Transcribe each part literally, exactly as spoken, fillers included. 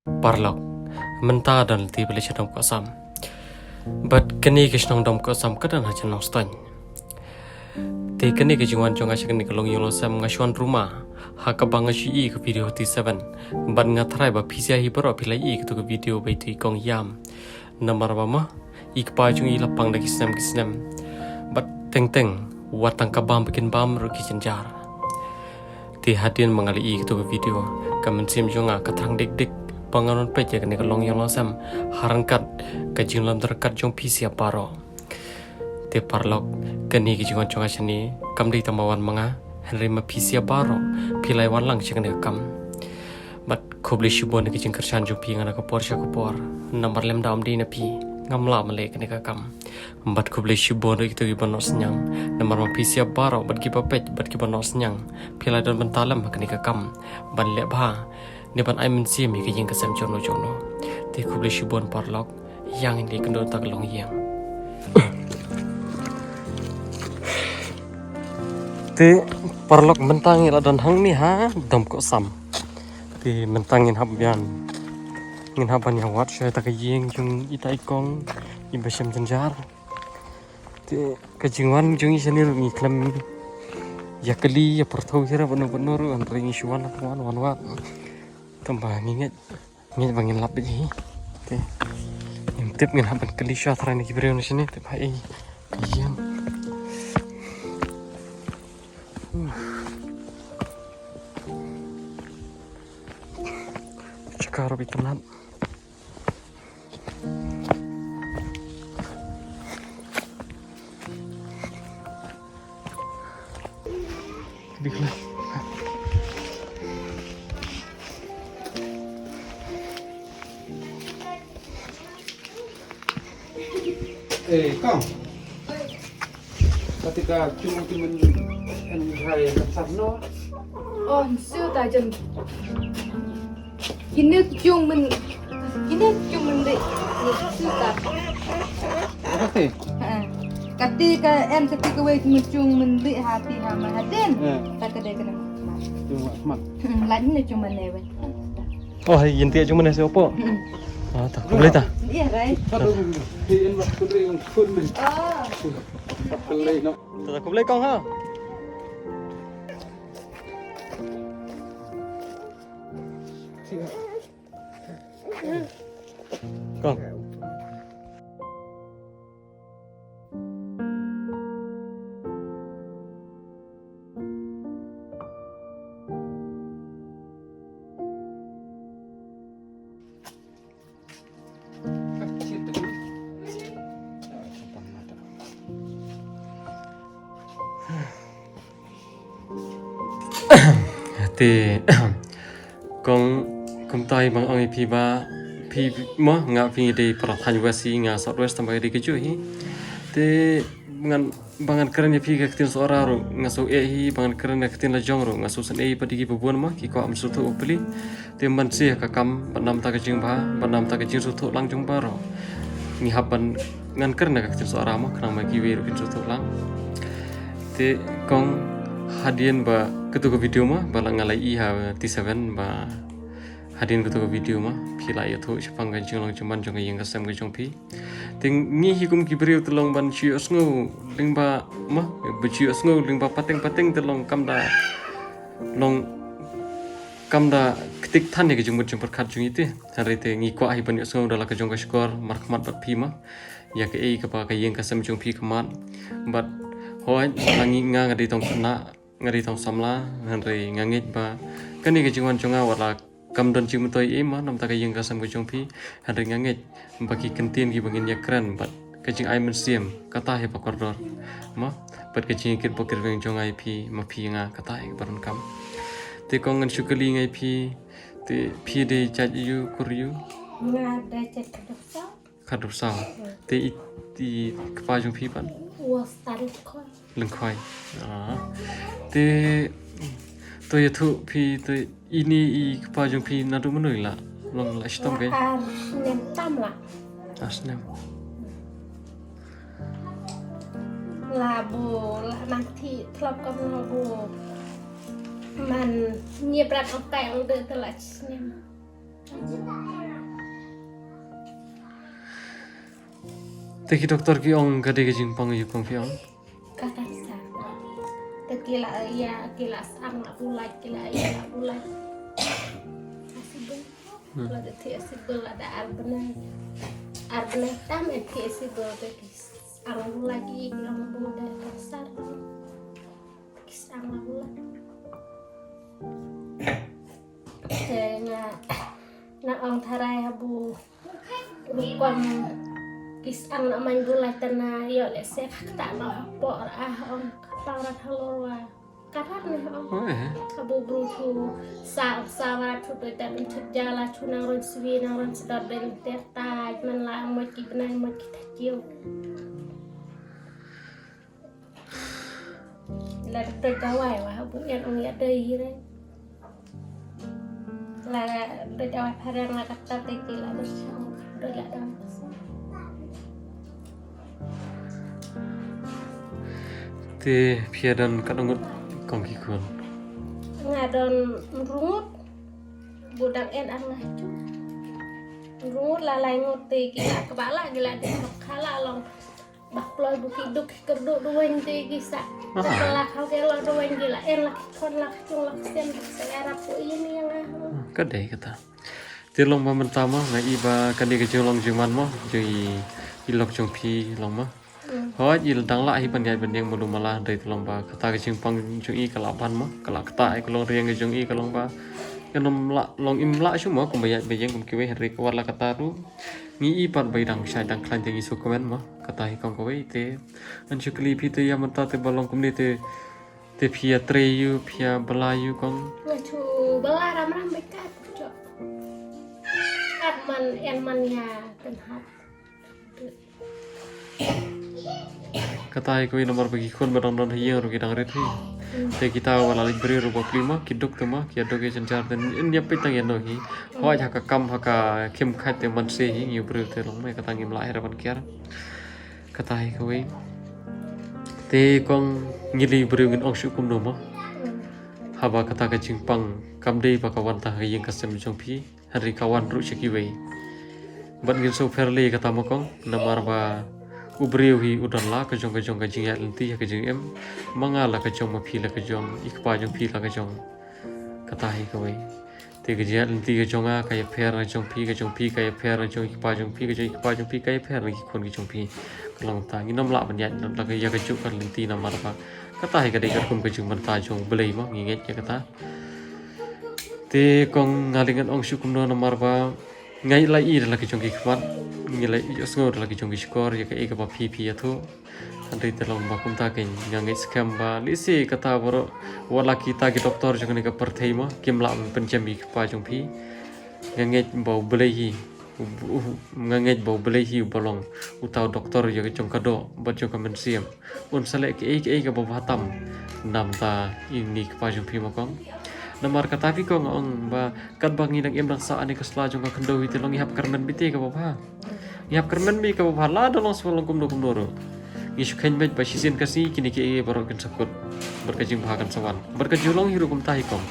Paralok, mynta don lynti ba leit sha Dom Kohsam. Bad kane ka shnong Dom Kohsam ka don ha shnong Stony. Te kane ka jingwan jong nga sha kane ka longïing longsem nga shu wan ruma ha kaba nga shu ïohi ka video thirty-seven. Bad nga tharai ba phi sha hi baroh phi la ïohi kato ka video ba ïa i kong Ïam. Namar ba ma i kpa jong i la pang da ki snem ki snem. Bad teng teng wat tang ka bam ba kin bam ruh ki jynjar. Te hadien ba nga la ïohi kato ka video, ka mynsiem jong nga ka thrang dik dik ba ngan wan peit ïa kane ka longïing longsem ha ryngkat ka jinglong ryngkat jong phi sha baroh. Te paralok, kane ka jingwan jong nga shane kam dei tang ba wan ma nga, hynrei ma phi sha baroh phi la wan lang sha kane ka kam. Bad khublei shibun ïa ka jingkyrshan jong phi nga na ka por sha ka por. Namar lymda ym dei na phi ngam lah ban leh kane ka kam. Bad khublei shibun ruh ïa kito kiba noh synñiang. Namar ma phi sha baroh bad kiba peit bad kiba noh synñiang, phi la don bynta lem ha kane ka kam ban leh bha ne ban ai mynsiem ïa ka ïing ka sem jong no jong no. Te khublei shibun paralok. Ïa ngin leit kynduh ta ka longïing. Te paralok, mynta ngi la don hangne ha Dom Kohsam. Te mynta ngin hap ban, ngin hap ban ïa wad sha ta ka ïing jong ita i kong iba shem jynjar. Te ka jingwan jong ngi shane ruh ngi khlem ïa kylli ïa pyrthuh hi ruh bad no bad no ruh, hynrei ngi shu wan, wan, wan wad. Tang ba ngi ngeit, ngeit ba ngin lap beit hi. Te ngim tip, ngin hap ban kylli shuwa tharai na ki briew na shane, tip ha ei ka ïing. Jaka ruh ba itynnat. Eh, kong. Kati ka chung ki men en hai ka sat no. Oh, nsu ta jen. Kine chung men, kine chung men dei. Nsu ta. Apa sih? Ha. Kati ka en kati ka wei men chung men dei hati ha ma hadin. Eh. Ta ka dei ka na. Chung mak. Hmm, la ni chung men ne wei. Oh, yin tiah chung men ne si opo. Hmm. Ah, ta. Khublei ta. Iya, rai. Satu. Yin mak kundri kundri. Ah. Khublei no. Ta khublei kong ha. Kong. Te kong, kumta i bang ong i phi ba phi mo nga phi ngi dei para thaiñ West hi, nga South West, tang ba ngi dei kajuh hi. Te ngan, ba ngan kren ïa phi ka ktien Sohra ruh nga shu eh hi, ba ngan kren ïa ka ktien la jong ruh nga shu sngewsih hi, pat ki ba bun ma ki kwah ban sngewthuh bapli. Te man sha ka kam bad namar ka jingbha bad namar ka jingsngewthuh lang jong baroh, ngi hap ban, ngan kren ïa ka ktien Sohra ma khnang ba kiwei ruh kin sngewthuh lang. Te kong, hadien ba kato ka video ma ba la nga la ïohi ha T seven ba hadien kato ka video ma phi la ïathuh shaphang ka jinglong jingman jong ka ïing ka sem ka jong phi. Te ngi hi kum ki briew te long ban shu ïohsngew lyngba ma, ba shu ïohsngew lyngba pateng pateng te long kam da, long kam da ktik than ïa ka jingmut jingpyrkhat jong ngi te. Hynrei te ngi kwah hi ban ïohsngew da la ka jong ka shkor markhmat bad phi ma, ïa kaei kaba ka ïing ka sem jong phi ka mad. Bad hooid, la ngi, nga nga dei tang khynnah, nga dei tang samla, hynrei nga ngeit ba kane ka jingwan jong nga wat la kam don jingmyntoi ei ma namar ka ïing ka sem ka jong phi, hynrei nga ngeit ba ki kyntien kiba ngin ïakren bad ka jingai mynsiem kata hi ba kordor ma, bad ka jingkit bad kit rwiang jong nga ïa phi ma phi ïa nga kata hi ba donkam. Te kong, ngan shu kylli nga ïa phi, te phi dei jait aiu, kur aiu? Nga dei jait Khatduh Saw. Khatduh Saw. Te i, i kpa jong phi pat? Wa Stan Khoi. Lyngkhoi. Ah. Te to ïathuh phi, te ine i kpa jong phi naduh mynno i la long, la shitom kai? Ar snem tam la. Ar snem. La bu la nang thi thlop kam la bu. Man ngi brat ong tai ong de te la snem. Te ki doktor ki ong ka dei ka jingpang ïa kong phi ong? Ka cancer. Te ki la ïa, ki la sang la bulai, ki la ïa la bulai. Asibel. Hmm. La da ti asibel la da ar bnai. Ar bnai tam en ti asibel te ki sang la bulai ki ong bu da cancer. Ki sang la bulai. Te nga, nga ong tharai ha bu rukom ki sang na man bulai te na ïoh lehse ka kata na ha por ah ong ka tang rat halor wa. Ka rat ne ong. Oh, eh. Ka bu bru chu sa, sa wa chu to ta dum chu ja la chu nang ron swi, nang ron sdot ben ter ta man la mo ki bnai mo ki ta kiu. La doi dawai wa bu ïa ong ïa doi hi re. La doi dawai phareng la kata te ki la doi dawai. Te phi ïa don katno ngut kong ki khun? Nga don hynriew ngut. Bu dang en ar nga chu. Hynriew ngut la lai ngut te ki la kaba la ki la dei kaba la long. Bak ploi bu ki duk ki kyrduh duwaiñ te ki sa. Aha. Ka la khaw ke la duwaiñ ki la en la ki khon la ki chung la ki sem ki sa ïarap ko ïa ni ïa nga. Ka dei kata. Te long ba mynta mo nga i ba kane ka jinglong jingman mo jong i, i lok jong phi long mo. Hmm. Hooid i dang lah hi ban ïaid ban ïeng malu mala dei te long ba kata ka jingpang jong i ka la ban mo ka la kata i ka long riang ka jong i ka long ba. Ka nym lah long im lah shu mo kumba ïaid ba ïeng kum kiwei hynrei ka wat la kata ruh. Ngi i pat ba i dang shai dang khlaiñ te ngi shu kmen mo. Kata hi kong kawei te. Ngan shu kylli phi te ïa mynta te ba long kumne te, te phi ïa trei ïu, phi ïa bylla ïu kong? Nga chu bylla ram ram bad kat chu. Kat man en man ïa pynhap. Kata hi kawei namar ba ki khun ba dang don ha ïing ruh ki dang rit hi. Hmm. Te kita wa la leit briew ruh ba pli ma ki duk te ma ki ïa duk ïa jynjar te in ïa peit tang ïa no hi. Hooid ha ka kam ha ka khim khat te man se hi ngi briew te long ma kata ngim lah hi ra ban kiar. Kata hi kawei. Te kong ngi li briew ngin ong shu kumno ma. Hmm. Haba kata ka jingpang kam dei ba ka wan tang ha ka ïing ka sem jong phi. Hynrei ka wan ruh sha kiwei. Bad ngin shu pher lei kata ma kong namar ba u briew hi u don la ka jong ka jong ka jingïaid lynti ha ka jingim. Ma nga la ka jong ma phi la ka jong i kpa jong phi la ka jong. Kata hi kawei. Te ka jingïaid lynti ka jong nga ka ïapher na jong phi ka jong phi ka ïapher na jong i kpa jong phi ka jong i kpa jong phi ka ïapher na ki khun ki jong phi. Ka long ta ngi nym lah ban ïaid la ka ïa ka juk ka lynti namar ba kata hi ka dei ka rukom ka jingbynta jong U Blei mo ngi ngeit ïa kata. Te kong nga li ngan ong shu kumno namar ba ngi la i da la ki jong ki khmat ngi la i sngew da la ki jong ki shkor ïa kaei kaba phi phi ïathuh. Hynrei te long ba kumta kein nga ngeit skhem ba lehse kata baroh wat la kita ki doktor jong kane ka pyrthei mo kim lah ban pynjem ïa ki kpa jong phi. Nga ngeit ba U Blei hi u, u, nga ngeit ba U Blei hi uba long uta u doktor ïa ka jong ka doh bad jong ka mynsiem. Un sa leh kiei kiei kaba bha tam namar ta ine i kpa jong phi ma kong. Namar kata phi kong ong ba katba ngi dang im dang sah ha kane ka sla jong ka khyndew hi te long ngi hap kyrmen beit ïa kaba bha. Ngi hap kyrmen beit ïa kaba bha lada long shuwa long kumno kumno ruh. Ngi shu kheiñ beit ba shisien ka sngi kine kiei baroh kin sa kut bad ka jingbha kan sa wan bad ka ju long hi ruh kumta hi kong.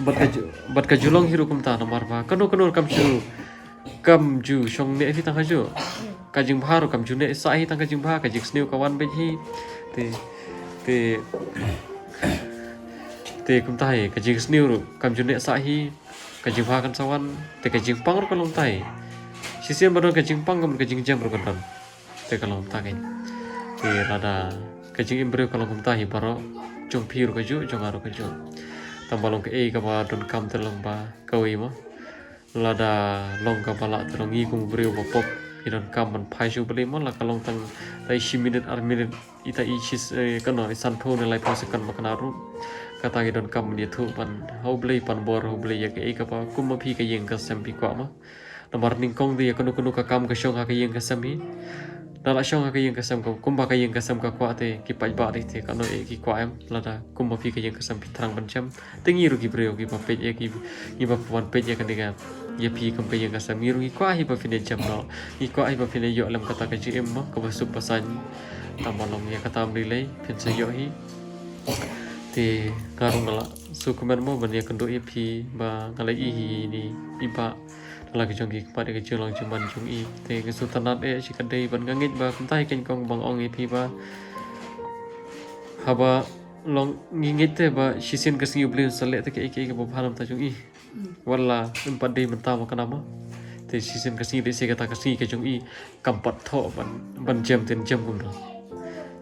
Bad ka ju, bad ka ju long hi ruh kumta namar ba kano kano kam ju, kam ju shong ne hi tang ha ju. Ka jingbha ruh kam ju ne sah hi tang ka jingbha ka jingsniew ka wan beit hi. Te, te, te kumta hi ka jingsniew ruh kam ju ne sah hi. Ka jingbha kan sa wan te ka jingpang ruh ka long tai. Shisien ba don ka jingpang ka don ka jingjem ruh ka don. Te ka long ta kein. Te lada ka jingim briew ka long kumta hi baroh jong phi ruh ka ju jong nga ruh ka ju. Tang ba long kaei kaba donkam te long ba kawei mo. Lada long kaba lah te long ngi kum u briew ba pop ngi donkam ban phai sha U Blei mo la ka long tang ta i shi minit ar minit ita i shi, eh, kano i san phew ne lai phew second ba kane ruh. Kata ngi donkam ban ïathuh ban ha U Blei pan bor ha U Blei ïa kaei kaba kum ma phi ka ïing ka sem phi kwah mo. Namar nyngkong te ïa kano kano ka kam ka shong ha ka ïing ka sem hi. Da la shong ha ka ïing ka sem ka kumba ka ïing ka sem ka kwah te ki paidbah te kano eh ki kwah em lada kumba phi ka ïing ka sem phi thrang ban shem. Te ngi ruh ki briew kiba peit ïa ki, ngi ba pynwan peit ïa kane ka ïa phi kum ka ïing ka sem ngi ruh ngi kwah hi ba phin ïa shem noh. Ngi kwah hi ba phin ïa ïoh lem kata ka jingim mo kaba suk ba saiñ. Tang ba long ïa kata ym lei lei phin sa ïoh hi. Te nga ruh nga la shu kmen mo ban ïa kynduh ïa phi ba nga la i hi ni i ba la ka jong ki kpat ïa ka jinglong jingman jong i. Te nga sngewtynnat eh shi katdei, bad nga ngeit ba kumta hi keiñ kong ba nga ong ïa phi ba haba long ngi ngeit te ba shisien ka sngi U Blei un sa leh te kaei kaei kaba bha na ka bynta jong i. Wat la ym pat dei mynta ma ka nam ma. Te shisien ka sngi, lehse kata ka sngi ka jong i kam pat thoh ban, ban jem te yn jem kumno.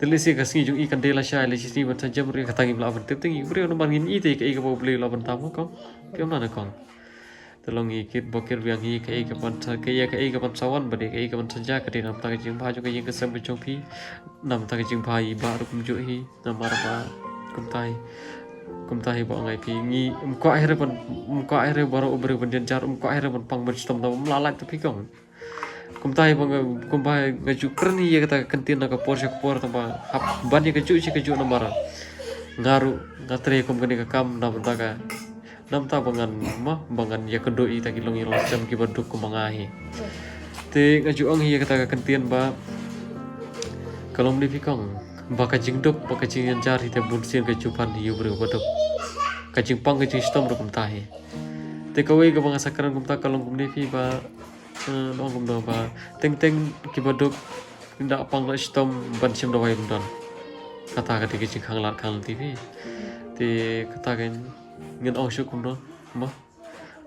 Te lehse ka sngi jong i kan dei lashai, lehse sngi ban sa jem ruh kata ngim lah ban tip, te ngi briew namar ngin i te kaei kaba U Blei u lah ban tam ma kong. Phi ong nane kong. Te long i kitbok kitwiang hi kaei kaban sa, kaei kaei kaban sa wan bad kaei kaban sa jia, ka dei na ka bynta ka jingbha jong ka ïing ka sem ka jong phi, na ka bynta ka jingbha i Bah ruh kumjuh hi. Namar ba kumta hi, kumta hi ba ong ïa phi, ngi ym kwah hi re ban, ym kwah hi re baroh u briew ban jynjar, ym kwah hi re ban pang ban shitom, namar ym lah lait te phi kong. Kumta hi ba nga, kumba nga ju kren hi ïa kata ka kyntien na ka por sha ka por, tangba hap ban ïa kajuh shi kajuh namar nga ruh nga trei kum kane ka kam na bynta ka, na bynta ba ngan, ma, ba ngan ïakynduh ïa kita ki longïing longsem kiba duk kum ma nga hi. Te nga ju ong hi ïa kata ka kyntien ba ka long ne phi kong, ba ka jingduk, ba ka jingjynjar hi te bunsien ka ju pan hi ïa u briew ba duk. Ka jingpang ka jingshitom ruh kumta hi. Te kawei kaba nga sa kren kumta ka long kumne phi ba, eh, long kumno ba teng teng kiba duk ynda pang da shitom ban shim dawai ruh ym don. Kata ka dei ka jingkhang lad khang lynti phi. Te kata ka ngin ong shuh kumno, ma.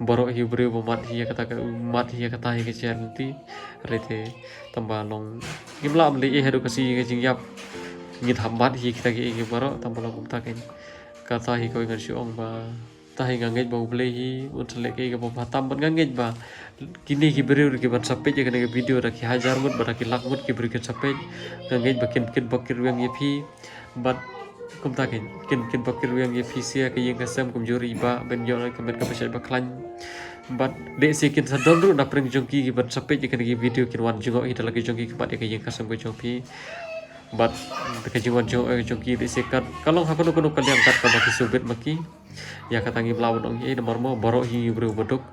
Baroh hi u briew ba mad hi ïa kata ka, mad hi ïa kata hi ka jingïaid lynti. Hynrei te tangba long ngim lah ban leh ei haduh ka sngi ka jingïap. Ngin hap mad hi kita kiei kiei baroh, tangba long kumta keiñ. Kata hi kawei ngan shu ong ba, kata hi nga ngeit ba U Blei hi un sa leh kaei kaba bha tam, bad nga ngeit ba kine ki briew ruh kiban sa peit ïa kane ka video, da ki hajar ngut bad da ki lak ngut ki briew kin sa peit. Nga ngeit ba kin, kin bok kin rwiang ïa phi. Bad kumta keiñ, kin, kin bok kin rwiang ïa phi sha ka ïing ka sem kumjuh ruh i Bah, ban ïoh ka met kaba shait ba khlaiñ. Bad lehse kin sa don ruh na pdeng jong ki kiban sa peit ïa kane ka video, kin wan jngoh hi da la ki jong ki khmat ïa ka ïing ka sem ka jong phi. Bad ka jingwan jngoh ka jong ki lehse kat, ka long ha kano kano ka liang kat kaba ki sngewbit ma ki. Ïa kata ngim lah ban ong ei namar mo baroh hi ngi u briew ba duk.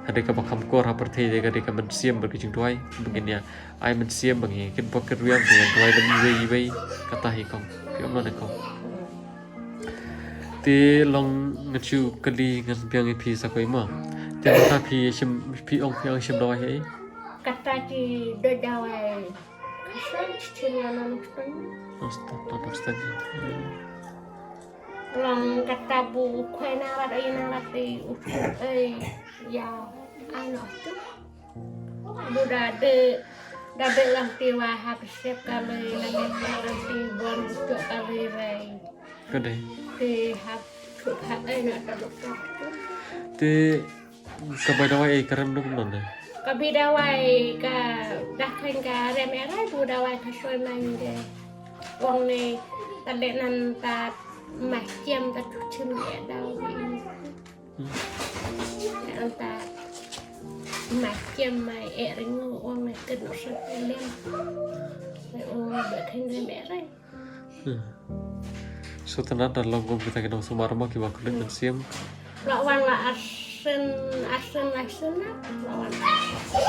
Ka dei kaba kham kor ha pyrthei dei ka dei ka mynsiem bad ka jingduwai. Ba ngin ïa ai mynsiem ba ngi kitbok kitrwiang, ba ngi duwai lem iwei iwei. Kata hi kong. Phi ong nane kong. Te long ngan shu kylli, ngan biang ïa phi sa kawei mo. Te mynta phi shim, phi ong, phi ong shim dawai hi ei? Kata ki dawai. Kata ki shim ïa nang stung. Oh, stop, stop, stop. Long kata bu khwai nang rat, ai nang rat te u suk ai ïa ano tu. Bu da de, da de lang te wa ha pysep ka lei, da de lang te bon tu ka lei rai. Ka dei. Te ha tu ha ai na ta dok tu. Te ka bai dawai ei, ka rem dum non ne? Ka bai dawai ka dak khan ka rem ei rai, bu dawai ka shoi man de. Wang ne ta de nan ta ma kiem ta tu chim ei dawai. Hmm. Anta ma kiem mai e ringu ong e ken usa lem. Mai ong ba ken lem e rai. Hmm. So tana da long kum kita ki nongsumar mo kiba khuslai mynsiem. La wan la arsen, arsen la arsen na. La wan.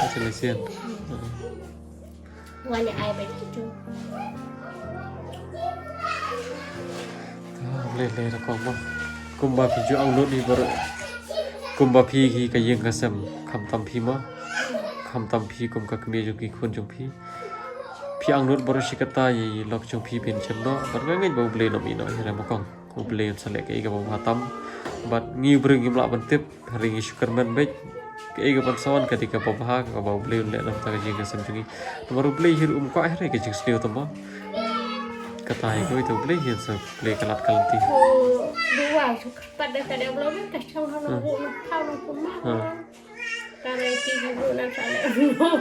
Arsen la arsen. Hmm. Wan ïa ai bad kitu. Ah, leh leh da kong mo. Kumba phi ju angnud hi baroh. Kumba phi hi ka ïing ka sem, khamtam phi mo. Khamtam phi kum ka kmie jong ki khun jong phi. Phi angnud baroh shi katta ïa i lok jong phi ban jem noh. Bad nga ngeit ba U Blei un ïehnoh ïa re mo kong. U Blei un sa leh kaei kaba bha tam. Bad ngi u briew ngim lah ban tip. Hynrei ngi shu kyrmen beit. Kaei kaban sa wan ka dei kaba bha, kaba U Blei un leh na ka bynta ka jingïaseng jong ngi. Namar U Blei hi ruh um kwah hi re ka jingsniew tang ba. Kata hi kawei te U Blei hi un sa plie ka lad ka lynti. Ko duwai shu kyrpad da ka dei U Blei ka shong ha nong ruh nong thaw nong kumar. Ha. Ka dei ki ruh nang sa leh.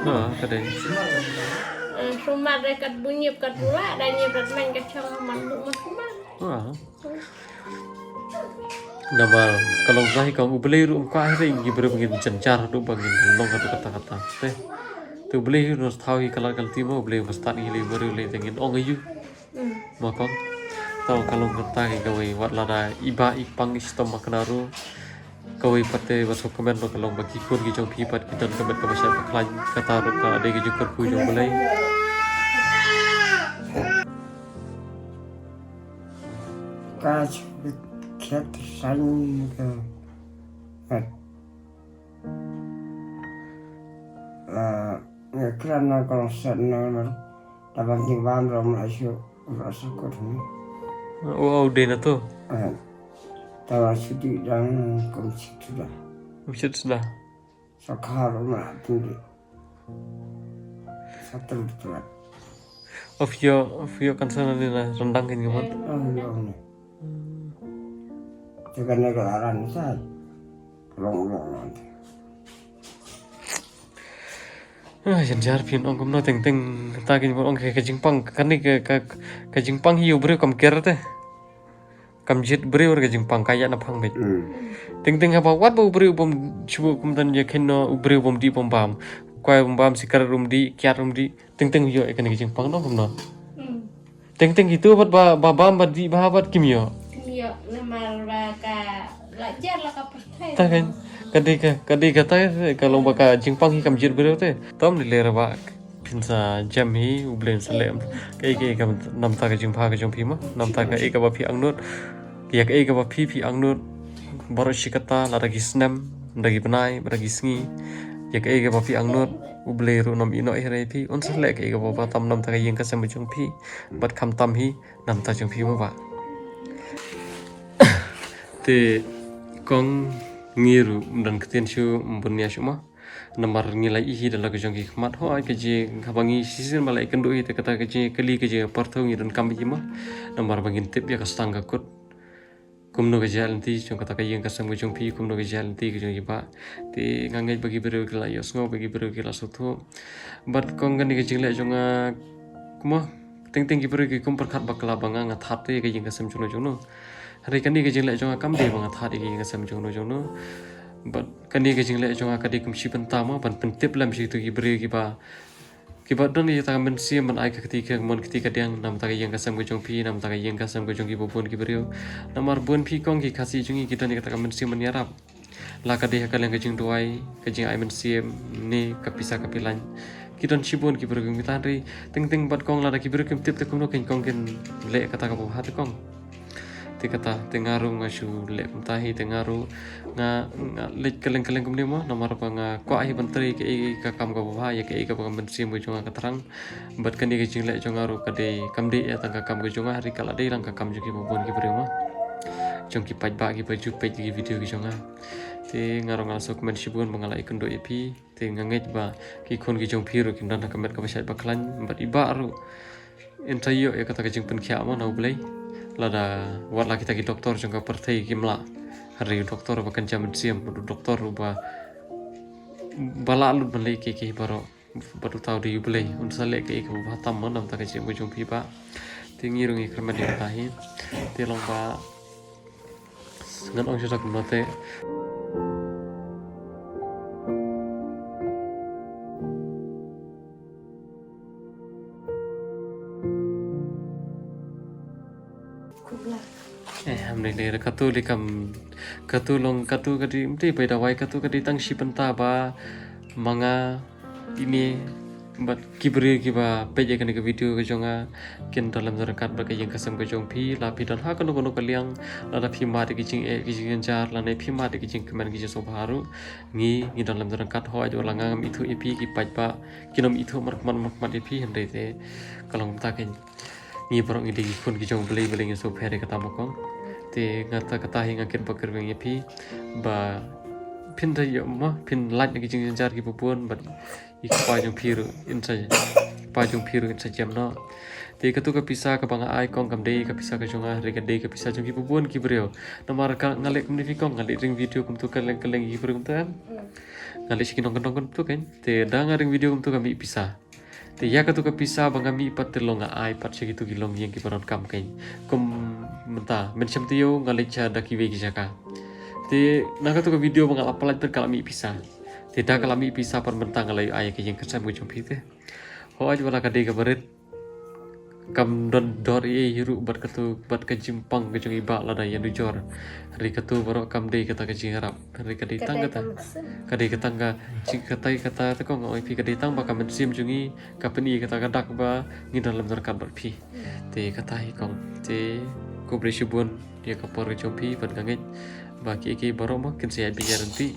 Ha, ka dei. Eh, sumar dei kat bunyip kat bula, da nyip kat main ka shong ha man ruh nong kumar. Ha. Namar ka long ka hi kong U Blei ruh um kwah hi re ïa ngi briew ba ngin jynjar haduh ba ngin long haduh katta katta. Te. Te U Blei hi ruh un sa thaw hi ka lad ka lynti mo, U Blei um stad ngi lei briew lei te ngin ong aïu. Hmm. Mo kong. Tang ka long kata hi kawei wat lada i Bah i pang i shitom ma kane ruh. Kawei pat te ba sngewkmen ruh ka long ba ki khun ki jong phi pat ki don ka met kaba shait ba khlaiñ, kata ruh ka dei ka jingkyrkhu jong U Blei. Ka shu khet san ka. Kran na kong set na mar. Tabang jing bam rom na shu ro sa kut ni. O, o, de na to. Eh, tawa shu di dang kum sit sudah. Kum sit sudah. Sa khar rom na tum di. Sa tel tuat. Of yo, of yo kan sana ni na rendang kan ngemot. Oh, yo ni. Tekan na kelaran sa. Long long nanti. Ah, jan jar phin ong kumno teng teng ta ki ong ka jingpang kani ka ka jingpang hi u briew kam ker te. Kam jied briew ka jingpang ka ïa na phang beit. Teng teng haba wat ba u briew bom chubu kum tan ïa khin no u briew bom di bom bam. Kwai bom bam sikar rum di kiat rum di. Teng teng ïoh ïa kani ka jingpang no kumno. Teng teng itu bat ba ba bam bat di ba bat kim ïoh. Kim ïoh namar ba ka la jar la ka pyrthei. Ta kan ka dei ka ka dei ka ta ka long ba ka jingpang hi kam jied briew te. Tom ni le ra ba phin sa jem hi u Blei sa lem. Ka ei ka ei ka nam ta ka jingpha ka jong phi ma nam ta ka ei ka ba phi angnud. Ïa ka ei ka ba phi phi angnud. Baroh shi katta la da ki snem da ki bnai da ki sngi. Ïa ka ei ka ba phi angnud u Blei ruh nam ino hi re phi un sa leh ka ei ka ba ba tam nam ta ka ïing ka sem ba jong phi. Bad kham tam hi nam ta jong phi mo ba. Te kong ngi ruh mdan ktien shu mbun nia shu ma. Namar ngi la i hi da la ka jong ki khmat ho ai ka ji khaba ngi sisin ba la i kyndu hi te kata ka ji kali ka ji par tho ngi don kam hi ma. Namar ba ngin tip ïa ka stang ka kut. Kumno ka jia lynti jong kata ka ïing ka sem ka jong phi kumno ka jia lynti ka jong ki ba. Te nga ngeit ba ki briew ki la ïoh sngew ba ki briew ki la sngewthuh. Bad kong kani ka jingleh jong nga kumno teng teng ki briew ki kum pyrkhat ba kla ba nga nga that te ka ïing ka sem jong no jong no. Hynrei kani ka jingleh jong nga kam dei ba nga that ka ïing ka sem jong no jong no. Bad kani ka jingleh jong nga ka dei kum shi bynta mo ban pyntip lem shi tu ki briew ki ba. Kiba don ïa kata ka mynsiem ban ai ka kti ka mon kti ka diang namar kata ka ïing ka sem ka jong phi namar kata ka ïing ka sem ka jong ki ba bun ki briew. Namar bun phi kong ki Khasi jong ngi ki don ïa kata ka mynsiem ban ïarap. La ka dei ha ka liang ka jingduwai ka jingai mynsiem ne ka pisa ka pilan. Ki don shibun ki briew ki mita hynrei teng teng bad kong lada ki briew kim tip te kumno kin kong kin leh kata ka ba bha te kong. Te kata te nga ruh nga shu leh kumta hi te nga ruh nga nga leh kylleng kylleng kumne mo namar ba nga kwah hi ban trei kaei ka kam ka ba bha ïa kaei ka ba ka mynsiem ka jong nga ka thrang. Bad kane ka jingleh jong nga ruh ka dei kam dei ïa tang ka kam ka jong nga hynrei ka la dei lang ka kam jong ki ba bun ki briew mo. Jong ki paidbah ki ba ju peit ki video ki jong nga. Te nga ruh nga la sngewkmen shibun ba nga la ïakynduh ïa phi. Te nga ngeit ba ki khun ki jong phi ruh kin don ha ka met ka ba shait ba khlaiñ bad i bah ruh. In sa ïoh ïa kata ka jingpynkhiah mo na U Blei. Lada wat la kita ki doktor jong ka pyrthei kim lah. Hynrei u doktor ba kynja mynsiem, u doktor ba ba lah lut ban leh kiei kiei baroh. Bad uta u dei U Blei, un sa leh kaei kaba bha tam mo na bynta ka jingim ka jong phi bah. Te ngi ruh ngi kyrmen ïa kata hi. Te long ba ngan ong sha kumno te. Eh, ham dei dei katu lei kam katu long katu ka dei mti bai dawai katu ka dei tang shi bynta ba ma nga ine bad ki briew kiba peit ïa kane ka video ka jong nga kin don lem don ryngkat bad ka ïing ka sem ka jong phi la phi don ha kano kano ka liang lada phi mad ïa ki jingeh ki jingjynjar lane phi mad ïa ki jingkmen ki jingsngewbha ruh ngi ngi don lem don ryngkat hooid wat la nga ngam ithuh ïa phi ki paidbah kin ym ithuh markhmat markhmat ïa phi hynrei te ka long kumta kein. Ngi baroh ngi dei ki khun ki jong U Blei, U Blei ngin sngewpher ïa kata mo kong. Te nga ta kata hi nga kyrpad kyrpad ïa phi ba phin da ïoh mo phin lait na ki jingjynjar kiba bun bad ïa ki pa jong phi ruh in sa pa jong phi ruh in sa jem noh. Te katu ka pisa kaba nga ai kong kam dei ka pisa ka jong nga hynrei ka dei ka pisa jong kiba bun ki briew. Namar ka nga leh kumne phi kong nga leh ring video kumtu ka leng ka leng ki briew kumta. Nga leh shi ki nongkyndong kumtu kan. Te da nga ring video kumtu ka mih pisa. Te ïa katu ka pisa ba nga mih pat te long nga ai pat sha kitu ki longïing kiba donkam kein. Kum mynta mynshem taïew nga leit sha da kiwei ki jaka. Te na katu ka video ba nga la pynlait pat ka la mih pisa. Te da ka la mih pisa pat mynta nga la ïoh ai ka ïing ka sem ka jong phi te. Hooid wat la ka dei kaba rit. Kam don dor ei ei hi ruh bad katu bad ka jingpang ka jong i bah lada ïanujor. Hynrei katu baroh kam dei kata ka jingïarap. Hynrei ka dei tang kata. Ka dei ka tang ka jing kata kata te kong nga ong ïa phi ka dei tang ba ka mynsiem jong ngi ka pyni kata ka dak ba ngi don lem don ryngkat bad phi. Te kata hi kong te khublei shibun ïa ka por ka jong phi bad nga ngeit ba kiei kiei baroh mo kin sa ïaid beit ïaid ryntih.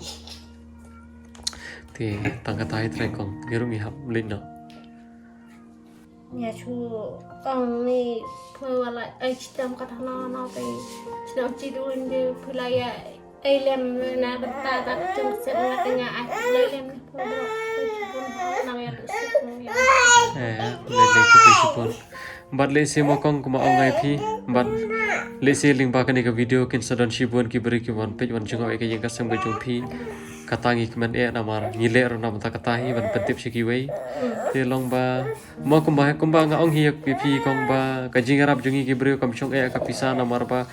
Te tang kata hi trai kong, ngi ruh ngi hap leit noh. Ïa chu kong ni phu wala ai chitam kata no no te chino chi duin de phu la ïa ai lem na bata ta chung se na tanga ai lem ni phu do phu chibun ho na ïa lu sik no ïa. Eh, lei lei khublei shibun. Bad lehse mo kong kumba ong ai phi. Bad lehse lyngba kane ka video kin sa don shibun ki briew ki wan peit wan jngoh ïa ka ïing ka sem ka jong phi. Kata ngi kmen eh namar ngi leh ruh na bynta kata hi ban pyntip sha kiwei. Te long ba mo kumba kumba nga ong hi ïa phi kong ba ka jingïarap jong ngi ki briew kam shong eh ka pisa namar ba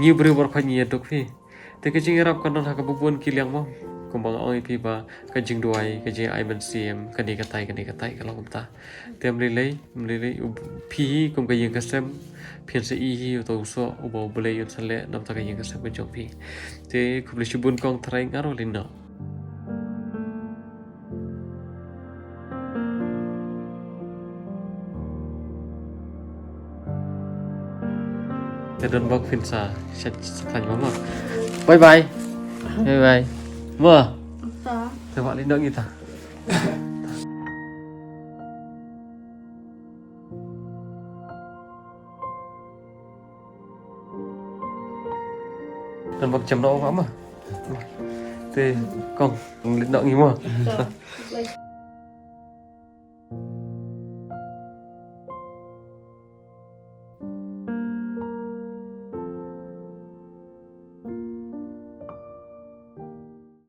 ngi briew baroh khoit ngi ïaduk phi. Te ka jingïarap kan don ha kaba bun ki liang mo. Kumba nga ong ïa phi ba ka jingduwai ka jingai mynsiem kane katai kane katai ka long kumta. Te ym lei lei ym lei lei u phi hi kum ka ïing ka sem. Phin sa i hi uta u soh uba U Blei un sa leh na bynta ka ïing ka sem ka jong phi. Te khublei shibun kong trai nga ruh leit noh. Te don bok phin sa sa sa khlaiñ mo mo. Bye bye. Bye bye. Mo. Ta. Te wak leit noh ngi ta. Don bok jem noh wak mo. Te kong leit noh ngi mo. Ta.